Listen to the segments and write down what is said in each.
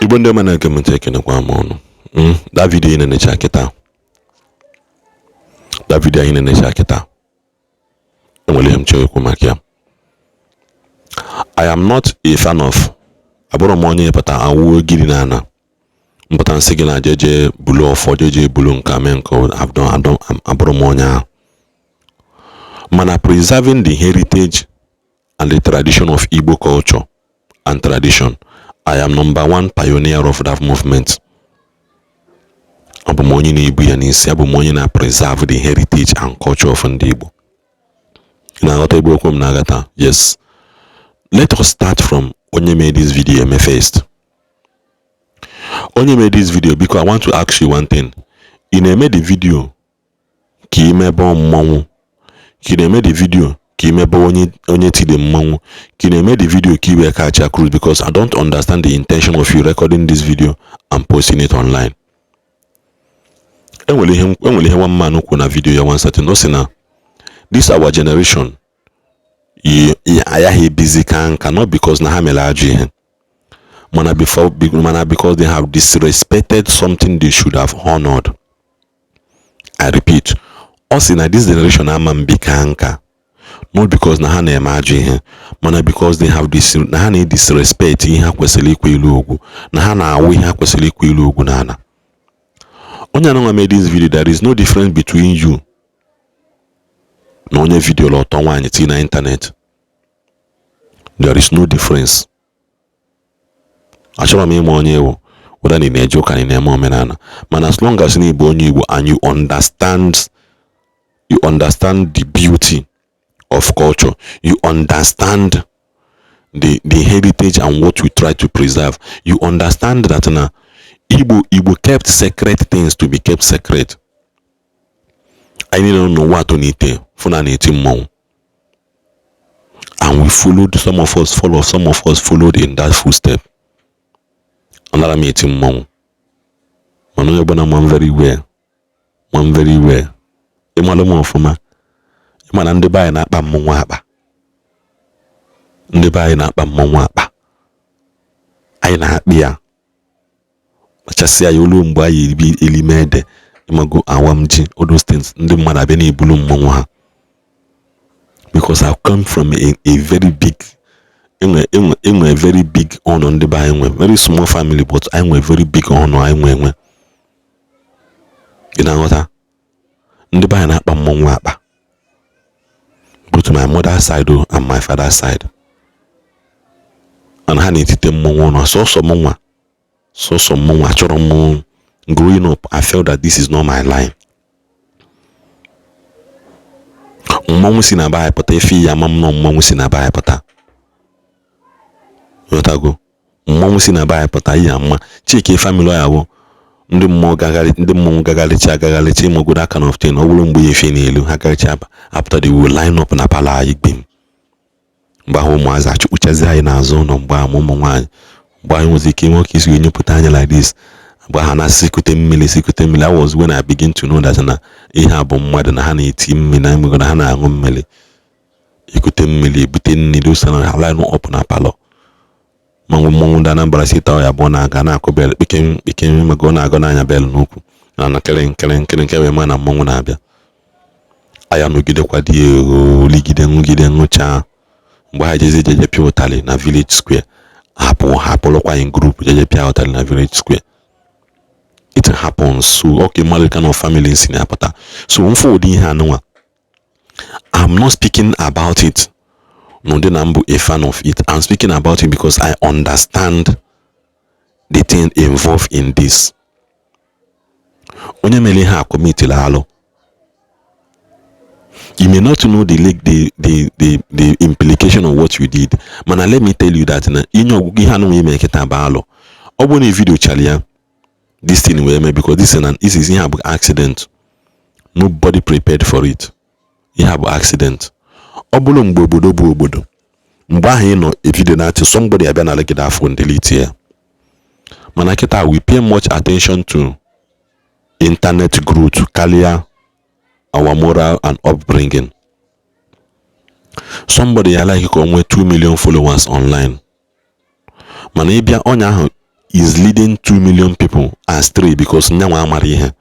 Igbo ndị ọma na-ege m ntị, ekenekwa m ụnụ. That video ị na-enecha kịta, that video anyị na-enecha kịta, enwere ihe m chọrọ ikwu maka ya. I am not a fan of, abụrụ m onye pụta awụ ogiri na ana mpụta nsị gị na jeje bulu ọfọ, jeje bulu nke mee nke abụrụ m onye ahụ. Mana preserving the heritage and the tradition of Igbo culture and tradition, I am number one pioneer of that movement. Abụ m onye na-ebu ya n'isi, abụ m onye na-preserve the heritage and culture of ndị Igbo. Ị na-aghọta ebe okwu m na-aghọta? Yes. Let us start from onye made this video eme first. Onye made this video, biko, I want to ask you one thing. Ị na-eme the video ka ị mebe mmọnwụ, ka ị na-eme the video ka ị mebe onye tiri mmanwụ, ka ị na-eme the video ka ị wee catch a cruise? Because I don't understand the intention of you recording this video and posting it online. Enwere ihe one man kwu na video ya one certain, ọ sị na this our generation yi ayaghị ebizi ka nka, not because na ha mere ajọ ihe, mana before, mana because they have disrespected something they should have honored. I repeat, ọ sị na this generation ama mbi ka nka, not because na ha na-eme ajọ ihe, mana because they have dis na ha na-disrespect ihe ha kwesịrị ikwe ilu ugwu, na ha na-awụ ihe ha kwesịrị ikwe ilu ugwu n'ala. Onye anụnwa made this video, there is no difference between you na onye video ọtọ nwaanyị tii na internet. There is no difference. Achọrọ m ịma onye ewu, whether na ị na-eje ụka na ị na-eme omenala, mana as long as na ịbụ onye Igbo and you understand the beauty of culture, you understand the heritage and what we try to preserve, you understand that na Igbo kept sacred things to be kept sacred. Anyị niile nọ n'ụwa atọ n'ite fụ na na-eti mmọnwụ, and we followed, some of us follow, some of us followed in that footstep. Anara m eti mmọnwụ, mana onye ọbụla ma m very well, ma m very well, ịmalụ m ọfụma, ịma na ndị be anyị na-akpa mmọnwụ akpa, ndị be anyị na-akpa mmọnwụ akpa, anyị na-akpị ya kpachasịa ya olu mgbe anyị ebi elime ede, ịmago, awam ji, all those things, ndị mmadụ abịa na-ebulu mmọnwụ ha, because I come from a very big, enwe very big honor. Ndị be anyị nwe very small family, but anyị nwe very big honor. Anyị nwe ị na-aghọta, ndị be anyị na-akpa mmọnwụ akpa, both my mother side and my father side, and ha na-etite mmọnwụ ụlọ. Sọsọ mụnwa, sọsọ mụnwa achọrọ m. Growing up, I felt that this is not my line. Mmọnwụ si na be anyị pụta, efi ya ama m nọ, mmọnwụ si na be anyị pụta, ghọtago? Mmọnwụ si na be anyị pụta ihe ama chike family ya bụ ndị mmụọ gagharị, ndị mmọnwụ gagharịcha agagharịcha, ịmago, that kind of thing. Ọ bụrụ mgbe ya efe n'elu ha garịcha apụta, they will line up na parlour anyị gbim. Mgbe ahụ ụmụazị achụkpuchazi anyị n'azụ ụlọ, mgbe ahụ ụmụ nwaanyị, mgbe anyị nwezi ike nwoke isi enyepụta anya like this, mgbe ha na-asị sikute mmiri, sikute mmiri. That was when I begin to know that na ihe a bụ mmadụ, na ha na-eti mmiri, na emego na ha na-aṅụ mmiri, ekute mmiri, ebute nri dosa na line up na parlour. Mmanwụ, mmọnwụ ndị Anambra State ọ ya bụ na-aga na-akụ bell, kpikem kpikem, maka ọ na-agọ n'anya bell n'ukwu na na kịrị nkịrị nkịrị nke wee ma na mmọnwụ na-abịa. Anya nọgidekwa dị ego ligide ṅụgide ṅụchaa. Mgbe ha jezi jeje pịa ụtalị na village square, hapụ hapụrụkwa in group jeje pịa ụtalị na village square. It happens. So okay, mmadụ kind of family si na-apụta. So mfe ụdị ihe anụnwa, I'm not speaking about it n'ụdị na mbụ a fan of it. I'm speaking about it because I understand the thing involved in this. Onye mere ihe a committed alụ. You may not know the implication of what you did, mana let me tell you that na inye ọgwụgwụ ihe anụnwa ime kịta bụ alụ. Ọ bụrụ na video chara ya, this thing wee mee, because this is, ihe a bụ accident. Nobody prepared for it. Ihe a bụ accident. Ọ bụrụ mgbe obodo bụ obodo, mgbe ahụ ị nọ evidio na-achị, somebody abịa na gị afọ delete ya. Mana kịta we pay much attention to internet growth karịa our moral and upbringing. Somebody ya like ka o nwee 2 million followers online, mana ịbịa, onye ahụ is leading 2 million people astray because nyanwa amara ihe.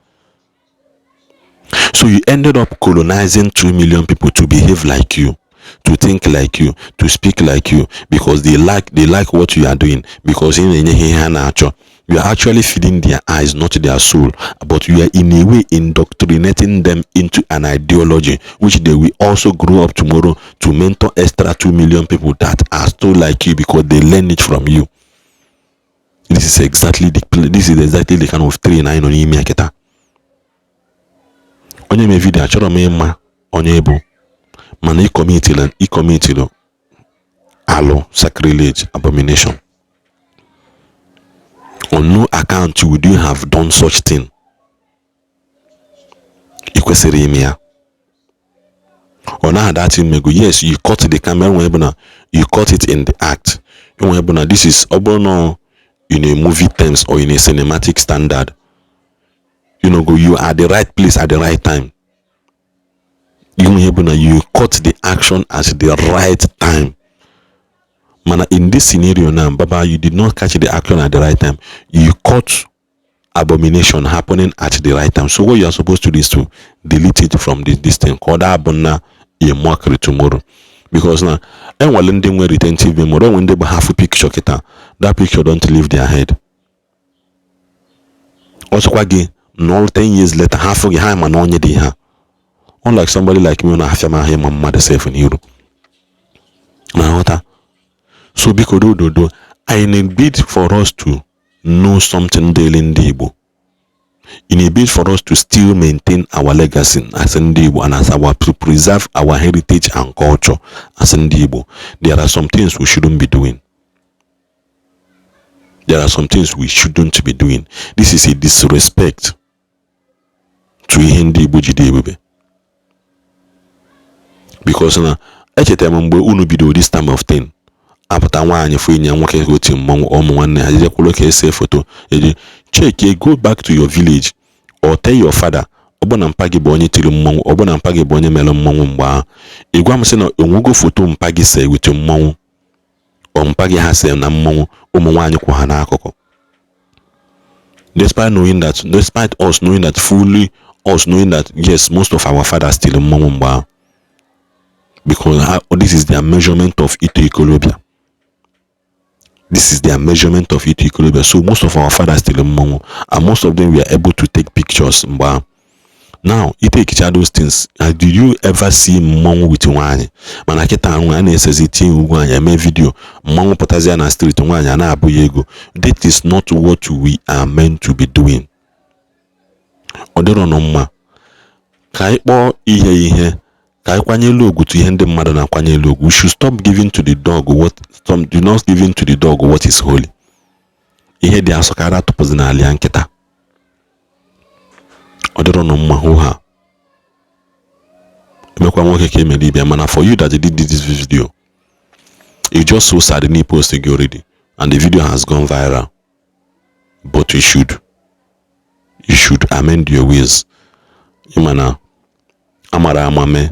So you ended up colonizing 2 million people to behave like you, to think like you, to speak like you, because they like what you are doing, because ị na-enye ha ihe ha na-achọ. You are actually feeding their eyes, not their soul, but you are in a way indoctrinating them into an ideology which they will also grow up tomorrow to mentor extra 2 million people that are still like you because they learn it from you. This is exactly the kind of train anyị nọ n'ime ya kịta. Onye mee video, achọrọ m ịma onye bụ, mana ị commitiri alụ, sacrilege, abomination. On no account would you have done such thing. Ị kwesịrị ime ya. Ọ naghị that imego. Yes, you cut the camera. Nwere bụ na you cut it in the act. Nwere bụ na this is, ọ bụrụ na in a movie terms or in a cinematic standard, go you are the right place at the right time. Ihe bụ na you cut the action at the right time. Mana in this scenario now, baba, you did not catch the action at the right time. You caught abomination happening at the right time. So what you are supposed to do is to delete it from this thing, ka ọ daa bụ na a mockery tomorrow, because na enwere ndị nwere retentive memory, enwere ndị bụ half picture kịta, that picture don't leave their head. Ọsọkwa gị nọọ 10 years later, ha afụ gị, ha ma na onye dị ha. Unlike somebody like me, na-afịa m ahụ ịma mmadụ sef n'iru na nghọta. So biko, dododo, in a bid for us to know something dịrị ndị Igbo, in a bid for us to still maintain our legacy as ndị Igbo and as our to preserve our heritage and culture as ndị Igbo, there are some things we shouldn't be doing. There are some things we shouldn't be doing. This is a disrespect to ihe ndị Igbo ji dị ebube, because na echetara m mgbe unu bidoro this time of thing apụta, nwaanyị fụ enyi ya nwoke ka otu mmọnwụ, ụmụ nwanne ha jejekwuru ka ese foto eji. Check, go back to your village or tell your father, ọ bụ na mpa gị bụ onye tiri mmọnwụ, ọ bụ na mpa gị bụ onye mere mmọnwụ mgbe ahụ, ị gwa m sị na onwego foto mpa gị see with mmọnwụ, ọ mpa gị ha see na mmọnwụ, ụmụ nwaanyị kwụ ha n'akụkụ. Despite knowing that, despite us knowing that fully, us knowing that yes, most of our fathers tiri mmọnwụ mgbe ahụ, because this is their measurement of ito ikolobịa. This is their measurement of ito ikolobịa. So most of our fathers tiri mmọnwụ, and most of them were able to take pictures mgbe ahụ. Now i take those things, did you ever see mmọnwụ with nwaanyị? Mana kịta ahụ a na-esezi tinye ugwu anyị eme video, mmọnwụ pụtazie na street, nwaanyị a na-abụ ya ego. That is not what we are meant to be doing. Ọ dịrọ nụ mma. Ka anyị kpọọ ihe ihe, ka anyị kwanyelu ugwu to ihe ndị mmadụ na-akwanyelu ugwu. We should stop giving to the dog what some do not giving to the dog what is holy. Ihe dị asọ ka ara tụpụzi n'ala ya nkịta. Ọ dịrọ nụ mma. Hụ ha emekwa nwoke ka emere ibe. Mana for you that did this video, you just so sad na post gị already and the video has gone viral, but you should amend your ways. Ịma na amara ama mee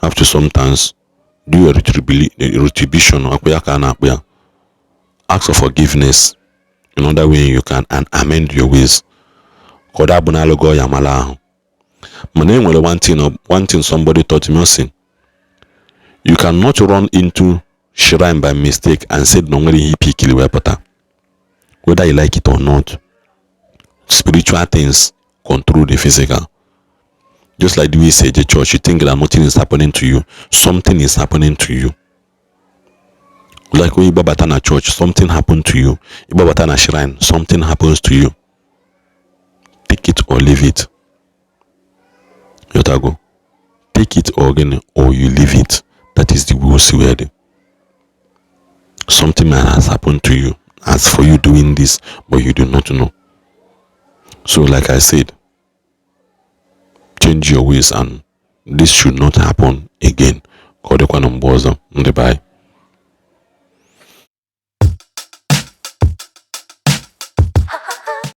have to sometimes do a retribution, akwa ya ka a na-akpụ ya, ask for forgiveness in other way you can and amend your ways, ka ọ dabụ na alụgo ya mara ahụ. Mana e nwere one thing somebody taught me. Sị you cannot run into shrine by mistake and said na o nwere ihe ipikiri wee pụta. Whether you like it or not, spiritual things control the physical. Just like the way you say the church, you think that nothing is happening to you. Something is happening to you. Like when you gbabata na church, something happened to you. You gbabata na shrine, something happens to you. Take it or leave it. Yotago, take it or gịnị, or you leave it. That is the way o si wee dị. Something might has happened to you as for you doing this, but you do not know. So like I said, change your ways and this should not happen again. Ka ọ dịkwa na mgbe ọzọ, ndị be anyị.